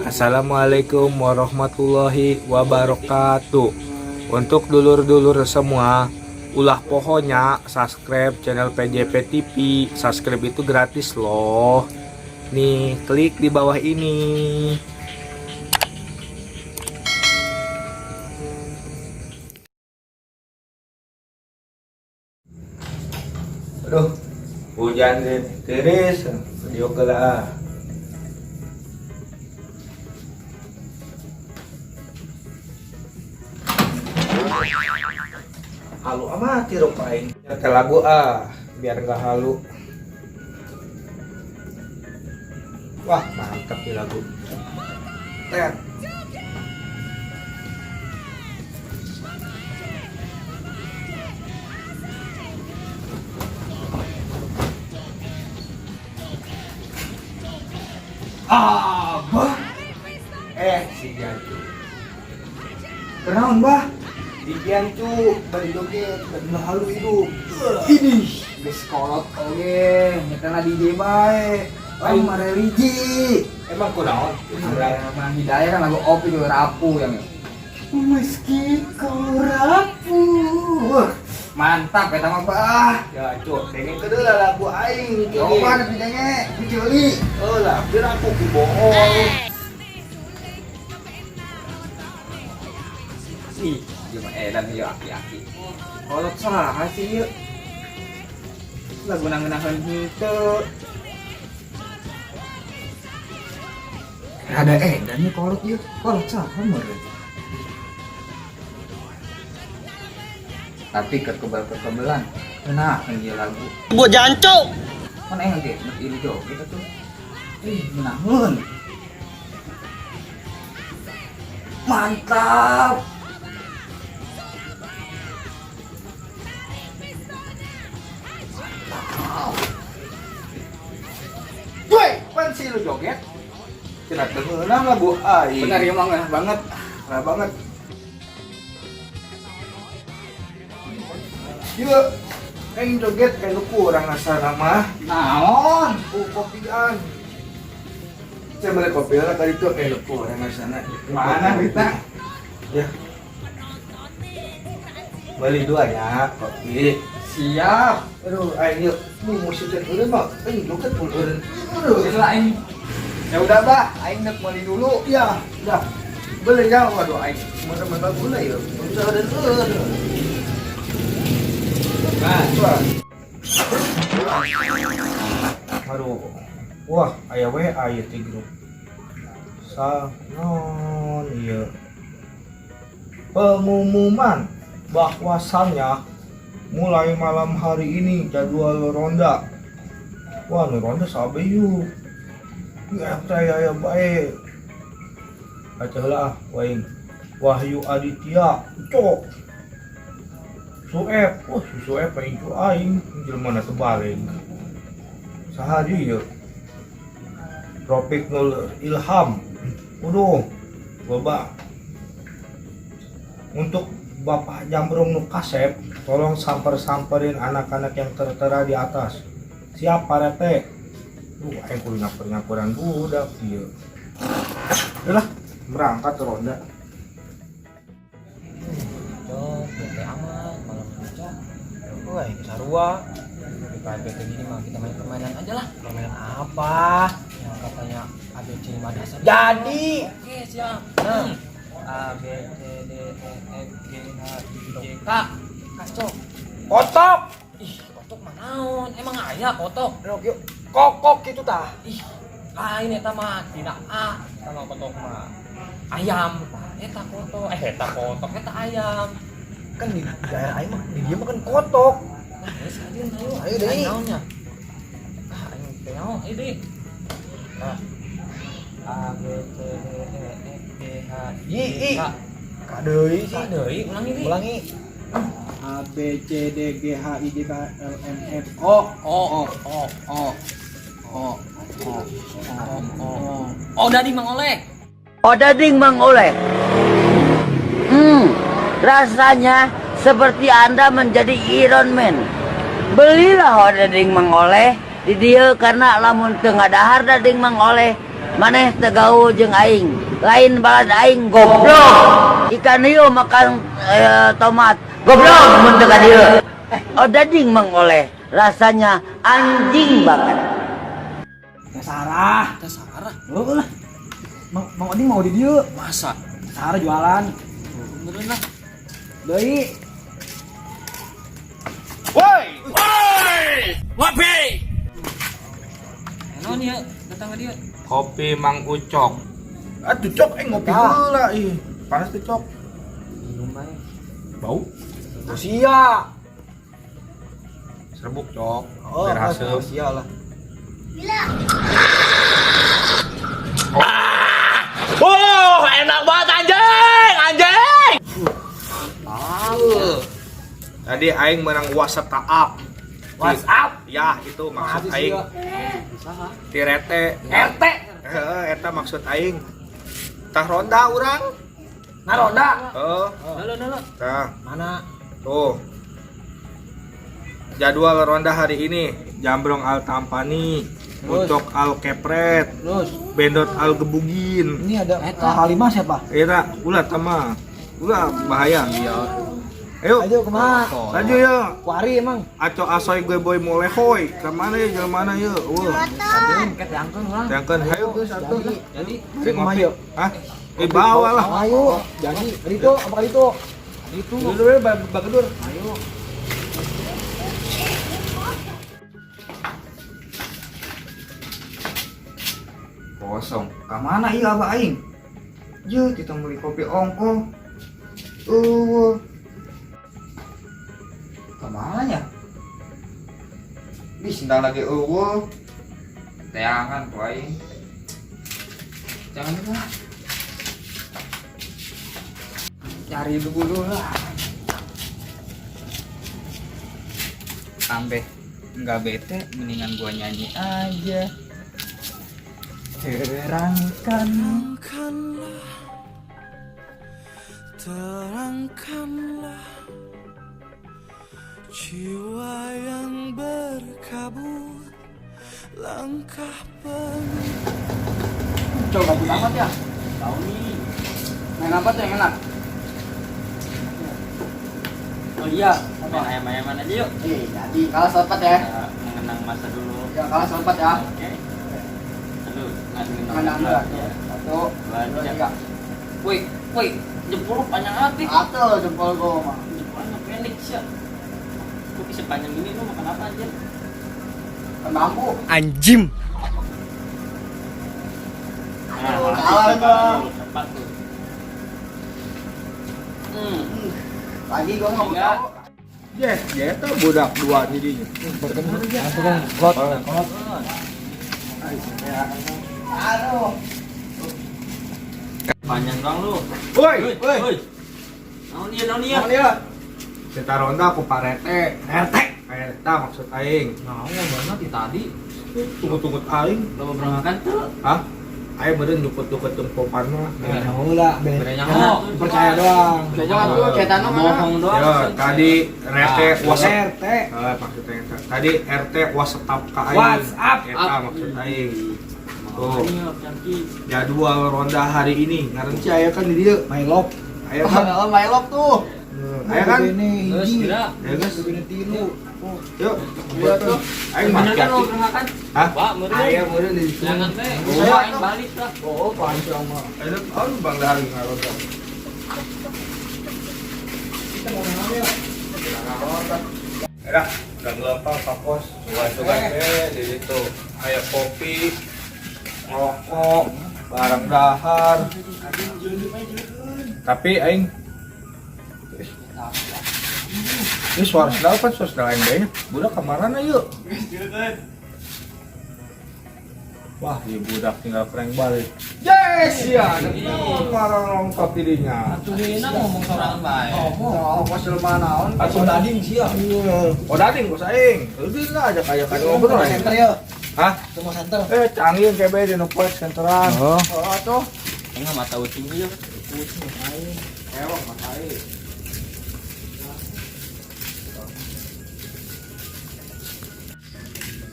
Assalamualaikum warahmatullahi wabarakatuh. Untuk dulur-dulur semua, ulah poho nya subscribe channel PJP TV. Subscribe itu gratis loh. Nih, klik di bawah ini. Aduh, hujan deris, video lah. Halu amat hirup aing. Nyetel lagu ah, biar nggak halu. Wah, mantap nih lagu. Tet. Abah. Eh, si Jancu. Kenaon, Bah? Di Jancu, bari joget, bari halu hidup. Ini geus kolot oge, nyetelna DJ bae. Aing mah religi. Emang kunaon? Mah hidayah kan lagu op itu rapuh yang. Meski kau rapuh. Mantap eta mah, Bah. Ya, cuk, pengen ke lah lagu aing. Coba nih denge, diceuli. Oh lah, biar aku ku bohong. Ih, ieu mah edan ieu aki-aki. Kolot saha sih ieu? Lagu nangeunaheun henteu. Ada edan nih kolot ieu. Kolot saha meureun? Tapi kekebel-kekebelan. Ngeunahkeun ieu lagu. Gua jancok. Kan aing ge nek ieu joget atuh. Ih, ngeunaheun. Mantap. Mantap. Woi, pan sih lu joget? Cenah teu ngeunah lagu aing. Benar ya mah ngeunah banget. Ngeunah banget. Yuk, aing joget kayak lu kurang asana mah. Naon? Ku kopian. Saya beli kopi lah tadi tuh, lu kurang asana. Mana duitna? Ya. Beli dua ya, kopi. Siap. Aduh, aing yuk. Mu musik teh eureun mah, aing joget pun eureun. Aduh. Geus lah aing. Ya udah, Bah, aing nek meuli dulu. Ya, udah. Beli ya, waduh aing. Mana-mana gula ya. Bisa ada eureun. Bah, Wah. Aduh. Wah, aya WA ieu ti grup. Sa non ieu. Pengumuman bahwasannya mulai malam hari ini jadwal ronda. Wah, nu ronda sabe yuk. Ya, teh aya bae. Baca heula ah, waing. Wahyu Aditya, cok. Sueb, wah si Sueb aing cu aing, jelema na teu. Saha deui ieu? Tropik Nul Ilham. Waduh, loba. Untuk Bapak Jamrung nu kasep, tolong samper-samperin anak-anak yang tertera di atas. Siap, Pak RT. Aing kudu nyamper-nyamperan budak ieu. Udah lah, berangkat ronda. Cok, bete amat, malam ini cok. Wah, ini sarua. Daripada bete gini mah kita main permainan aja lah. Permainan apa? Yang katanya A B C 5 dasar. Jadi. Oke, siap. Nah. A B C D E F G H I J K. K, cok. Kotok. Ih, kotok mah naon? Emang aya kotok? Yuk, yuk. Kokok gitu tah. Ih, lain eta mah tina A sama kotok mah. Ayam tah, eta kotok. Eh, eta kotok, eta ayam. Kan di daerah aing mah di dia mah kan kotok. Nah, geus hadir ayo. Ayo deui. Ayo naonnya? Ah, aing teh naon ieu deui. Nah. A B C D E F G H I I, J I. K. Ka deui K sih. deui, ulangi deui. Ulangi. A B C D G H I J K L M N O O O O O O O O O. Oh, Dading Mang Oleh. Oh, dading Mang Oleh. Rasanya seperti Anda menjadi Iron Man. Belilah odading Mang Oleh di dieu karena lamun teu ngadahar dading Mang Oleh Maneh teu gaul jeung aing. Lain balad aing, goblok. Ikan hiu makan tomat. Goblok mun teu ka dieu. Odading mengoleh rasanya anjing banget. Teh Sarah. Teh Sarah. Heuh lah. Mang Mang Oding mau di dieu. Masa? Sarah jualan. Beneran lah. Deui. Woi. Enon ya, datang ke dia. Kopi Mang Ucok. Aduh, Cok, ngopi Tah. heula ih. Panas tuh, Cok. Minum bae. Bau. Rusia. Serbuk, Cok. Oh, Biar haseup. Rusia lah. Oh, enak banget anjing, anjing. Tahu. Tadi aing menang WhatsApp. WhatsApp. Ya, itu maksud Masih aing. sia. Tirete. RT. Heeh, eta maksud aing. Tah ronda urang. Nah, ronda. Heeh, Nalo nalo. tah. Mana? Tuh. Jadwal ronda hari ini, Jambrong Al Tampani, Terus. Ucok Al Kepret, Terus Bendot Al Gebugin. ini ada Eta. Halimah siapa? Eta ulah tama. Ulah bahaya. Iya. Ayo, Ayo kumaha? lanjut ya. Kuari emang. Aco asoy gue boy molehoy. Ke mana ya jalan mana ya? Wah. Ket jangkung lah. Jangkeun hayu geus atuh. Jadi Sing Kumaha ngopi. yuk? Hah? Eh bawa lah. Ayo, jadi itu apa itu? itu. Dulu we bagedur. Ayo. Kosong. Ka mana ieu abah aing? Ye, kita beli kopi ongko. Eueuh. Ka mana ya? Di sendal lagi eueuh. Teangan ku aing. Jangan lupa. Cari dulu lah. Sampai nggak bete, mendingan gua nyanyi aja. Terangkan. Terangkanlah, terangkanlah jiwa yang berkabut, langkah penuh. Coba gabut amat ya. Tahu nih. Main apa tuh yang enak? Oh iya, main ayam-ayaman aja yuk. Eh, jadi kalah sempat ya. Ya, mengenang masa dulu. Ya kalah sempat ya. Oke. Lalu ngasih Menang dulu. Ya. Satu, Dua, dua, tiga. tiga. Woi, woi, jempol lu panjang amat nih. Atau jempol gua mah. Jempolnya pendek sih. Kok bisa panjang gini, lu makan apa aja? Kan bambu. Anjim. Nah, Kalah gua. Cepat tuh. Lagi gua nggak mau Tiga. tahu. Yes, ya eta budak dua jadinya. Kolot. Aduh. Panjang doang lu. Woi, woi. Woi. Naon ieu, naon ieu? Naon dia? Kita ronda aku parete. RT. Eta maksud aing. Nah, ngomongna ti tadi. Tunggu-tunggu aing. Lo berangakan tuh. Hah? Aing meureun jukut-jukut tempopan mah. Beda heula, beda. Bedanya nyaho. Percaya doang. Coba tuh cetano mana? Bohong doang. Ya, tadi RT WhatsApp. RT. Eh, maksudnya eta. Tadi RT WhatsApp ka aing. WhatsApp. Eta maksud aing. Tuh, Iya, cantik. jadwal ronda hari ini. Ngaran sih aya kan di dieu. My love. Aya kan? Oh, my love tuh. Aya kan? Ini Terus hiji. kira. Ya geus. Ini tilu. Yuk. Iya tuh. Aing mah Bener kan lo hati-hati. berangakan? Hah? Wah, meureun. Aya meureun di situ. Jangan teh. Saya Aing balik lah. Oh, panjang mah. Ayo, oh, Bang Dari ngaronda. Kita mau nanya ya. Enak, udah ngelempang kapos, sugan-sugan di situ. Aya kopi, rokok, barang dahar. Tapi aing ini suara sendal kan suara sendal aing bae. Budak kemana yuk? Wah, ya budak tinggal prank balik. Yes, ya, para longkap dirinya. Atuh dina ngomong sorangan bae. Oh, kok jelema naon? Atuh dading sih ya. Oh, dading bos aing. Udah lah ajak aja kan ngobrol aing. Center ya. Hah? Semua center. Eh, canggih kebe di Nopoek senteran. Oh. Oh, tuh. Enggak mata ucing ieu. Ewok mas aing.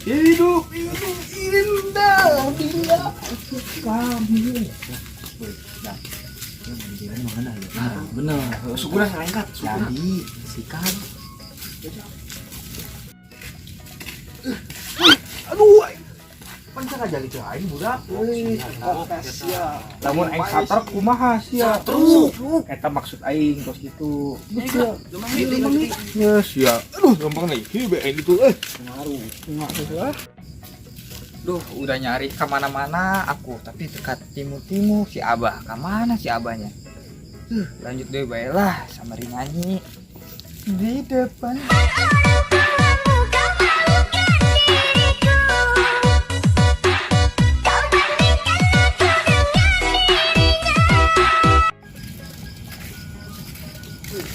Hidup itu indah bila aku kamu. Nah, bener. Sukuna serengkat, sukuna. Jadi sikat. Aduh, pan cara jadi teu aing budak. Lamun aing satrek kumaha sia? Satruk. Eta maksud aing tos kitu. Ya sia. Aduh, gampang nih. Kieu bae aing gitu euy. Ngaruh. Ngaruh. Duh, udah nyari kemana-mana aku, tapi dekat timur-timur si Abah. Kemana si Abahnya? Lanjut deh baiklah sama nyanyi di depan.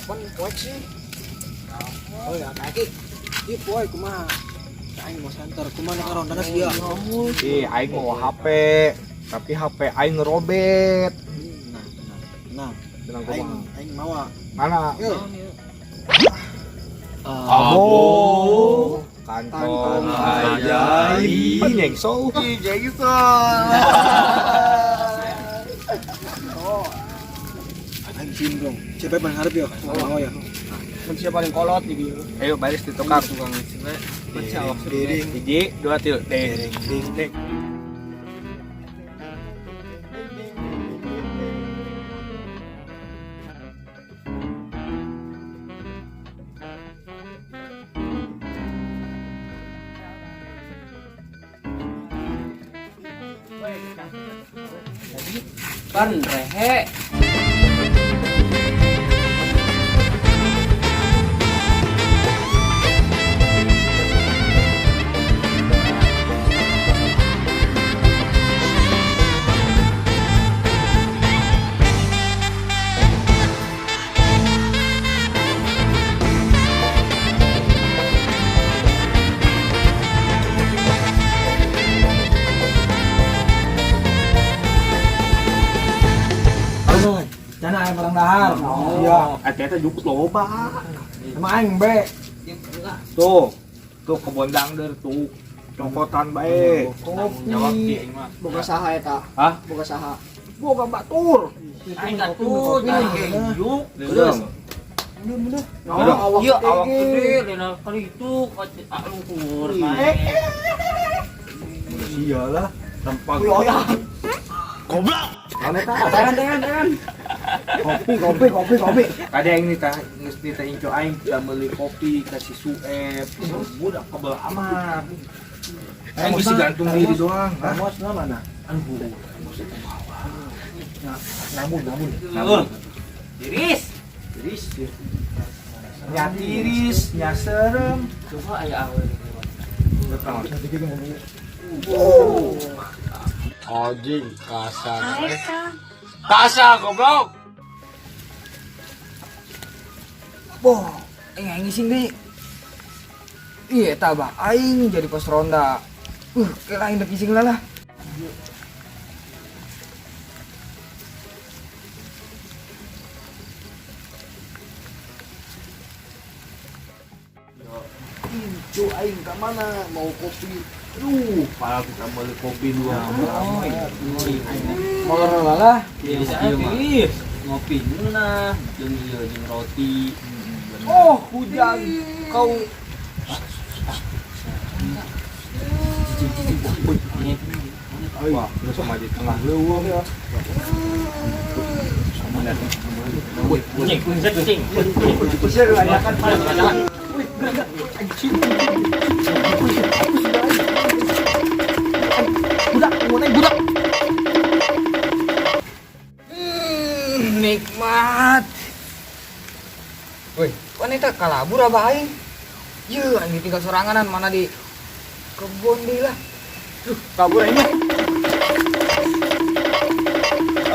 Pan poek sih. Oh ya, kaki. Ieu poek kumaha? Aing mau center, kumaha nu karondana sia. Ih, aing mau HP, tapi HP aing ngerobet. Nah, tenang. Tenang. Tenang Aing kumaha? aing mawa. Mana? Yo. Abo. Kantong ajaib. Nyengsol. Ih, nyengsol. Aing cindrong. Siapa yang paling harap ya? Mau ya. Manusia paling kolot di bieu. Ayo baris di tukang. Hiji, dua, tilu. Ding, ding, ding. Pan rehe. Jangan aing barang dahar. Iya, eta eta jukut loba. Sama aing be. Tuh. Tuh kebon dangder tuh. Cokotan bae. Kopi. Jawab di aing mah. Boga saha eta? Hah? Boga saha? Boga batur. Aing atuh, aing juk. Terus. Bener-bener. Aduh. Awak Iya, awak gede, lena kali itu luhur. Iyalah, tempat. Goblok. Mana ta? Tangan, tangan, tangan. Kopi, kopi, kopi, kopi. Kada yang nita geus nita inco aing kita beli kopi kasih suep. Budak kebel amat. Aing bisa gantung diri doang. Hah? Termosna mana? Aduh. Nah, namun, namun. Namun. Tiris. Tiris. Nya tiris, nya serem. Coba aya awe. Anjing kasar. Kasar goblok. Boh, aing ngising deui. Ih, eta bah aing jadi pos ronda. Kela aing dek ngising lah lah. Incu aing ka mana mau kopi. Aduh, padahal kita beli kopi dua. Molor lah. Iya, tiris. Ngopi nah, jeung ieu jeung roti. Oh, hujan. Kau wah, lu sama di tengah leuweung ya. Kucing, kucing. Budak, mau naik budak. Nikmat. Woi, kan eta kalabur abah aing. Yeuh, aing ditinggal soranganan mana di kebon deui lah. Duh, kabur aing mah.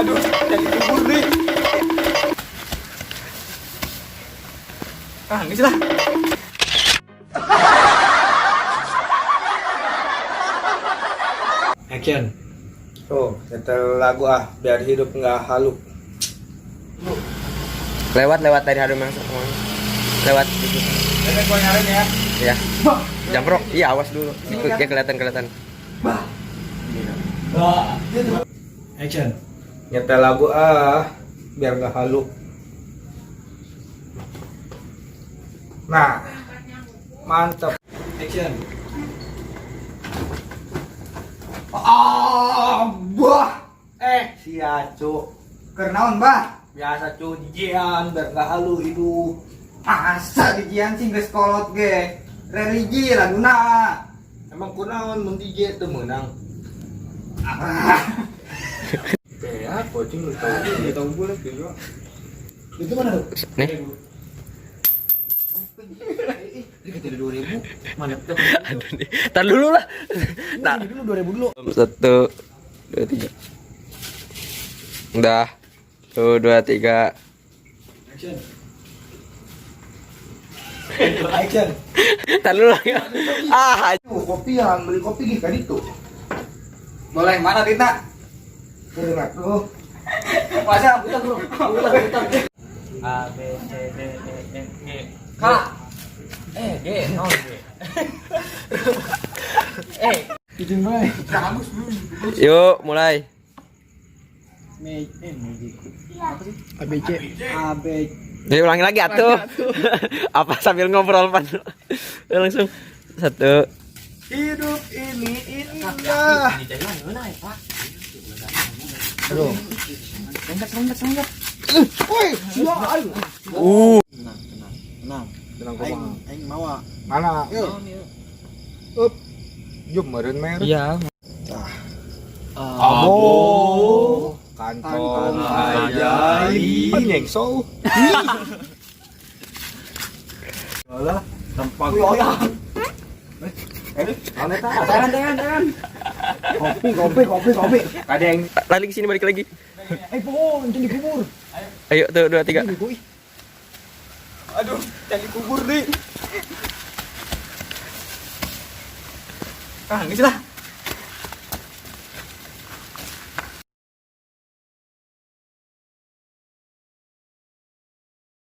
Aduh, jadi kubur nih. Ah, geus lah. Action. Tuh, nyetel lagu ah, biar hidup nggak halu. Lewat lewat dari harum yang semua. Lewat gitu. Ini gua nyalain ya. Ya. Jamprok. Iya, awas dulu. Itu ya kelihatan kelihatan. Action. Nyetel lagu ah, biar gak halu. Nah, mantap. Action. Ah, bah. Sia cu, Keur naon, Bah? biasa cu, jijian biar gak halu hidup. Asa dijian sih geus kolot ge. Religi laguna. Emang kunaon mun DJ teu meunang. Ya, kucing lu tahu. Tahu gue juga. Itu mana tuh? Nih. Ini kita ada 2000. Mana? Aduh nih. Tar dulu lah. Nah, Ini dulu 2000 dulu. 1 2 3. Udah. 1 2 3. Action. Action. Tar dulu lah. Ah, Tuh, kopian, beli kopi gih tadi tuh. Boleh mana Rita? Dengar tuh. Masa A B C D E F G K. G no G. Izin bae. Yuk, mulai. Magic. A B C A B Ya, ulangi lagi atuh. Apa sambil ngobrol pan? Ya, langsung. 1. Hidup ini indah. Aduh. Loncat loncat loncat. Woi, sia ayo. Tenang, tenang. Tenang. Tenang Aing kumaha. aing mawa. Mana? Yuk. Up. Jom meureun mer. Iya. Abo. Kantong ajaib. Nyengso. Alah, tempat. Tangan tangan tangan. Kopi, kopi, kopi, kopi. Kadeng. Lari ke sini balik lagi. Eh, pohon, jangan dikubur. Ayo, 1 2 3. Aduh, jangan dikubur nih. Ah, geus lah.